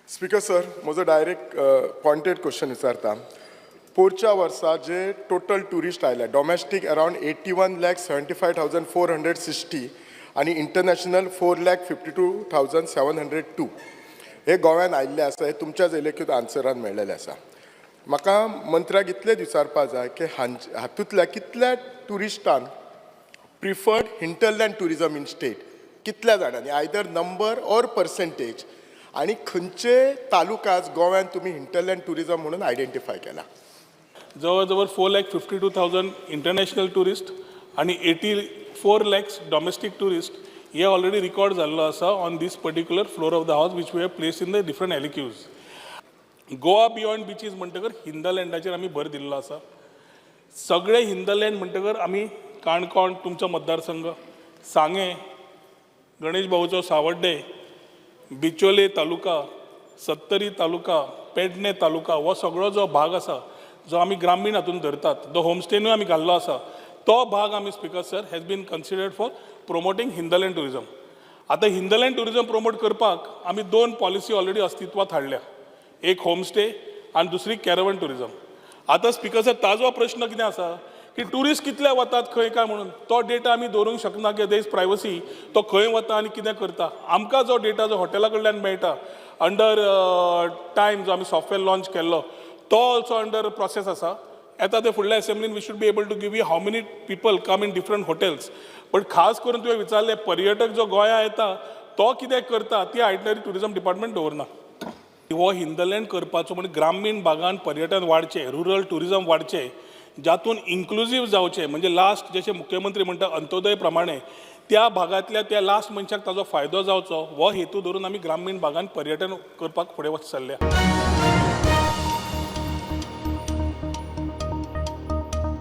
Speaker sir, म्हजो direct pointed question विचारता. पोरच्या वर्सा जे टोटल ट्युरिस्ट आयले, domestic around 81,75,460 आनी international 4,52,702 हे गोव्यान आयिल्ले आसा, हे तुमच्याच लेखीत आन्सरान मेळ्ळेलें आसा. म्हाका मंत्र्याक इतलेंच विचारपा जाय की हातूंतल्या कितल्या ट्युरिस्टान preferred hinterland tourism in state, कितल्या जाणांनी, आयदर नंबर ऑर पर्सेंटेज, आणि खंयचे तालुकाज गोव्यान तुमी हिंटरलँड टुरिझम म्हणून आयडेंटिफाय केला? जवळ जवळ 4,52,000 international tourist आनी 84 lakhs domestic tourist हे ऑलरेडी रिकॉर्ड जाल्लो आसा on this particular floor of the house, which we have placed in the different LAQs. Goa beyond beaches म्हणटकर हिंटरलँडाचेर आमी भर दिल्लो आसा. सगळे हिंटरलँड म्हणटकर आमी काणकोण, तुमचो मतदारसंघ, सांगें, गणेश भाऊचो सावड्डे, बिचोले तालुका, सत्तरी तालुका, पेडणे तालुका, हो सगळो जो भाग आसा, जो आमी ग्रामीण हातून धरतात, जो होमस्टेनूय आमी घाल्लो आसा, तो भाग आमी, Speaker sir, has been considered for promoting hinterland tourism. आतां हिंटरलँड टुरिजम प्रमोट करपाक आमी दोन पॉलिसी ऑलरेडी अस्तित्वात हाडल्या, एक होमस्टे आनी दुसरी कॅरवन टुरिजम. आतां स्पीकर सर, ताजो प्रश्न कितें आसा की ट्युरिस्ट कितले वतात खंय काय म्हणून तो डेटा आमी दवरूंक शकना, की there is privacy, तो खंय वता आनी कितें करता. आमकां जो डेटा जो हॉटेला कडल्यान मेळटा अंडर टायम, जो आमी सॉफ्टवेअर लॉन्च केल्लो, तो ऑल्सो अंडर प्रोसेस आसा. येता ते फुडल्या असेंब्लीन we should be able to give you how many people come in different hotels. But खास करून तुवें विचारलें, पर्यटक जो गोंया येता तो कितें करता, ती आयटनरी टुरिजम डिपार्टमेंट दवरना. हो हिंटरलँड करपाचो म्हणजे ग्रामीण भागान पर्यटन वाडचें, रुरल टुरिजम वाडचें, जातून इन्क्लुजीव जावचें, म्हणजे लास्ट जशें मुख्यमंत्री म्हणटा अंत्योदय प्रमाणे, त्या भागांतल्या त्या लास्ट मनशाक ताजो फायदो जावचो, हो हेतू धरून आमी ग्रामीण भागान पर्यटन करपाक फुडें वच चल्ल्या.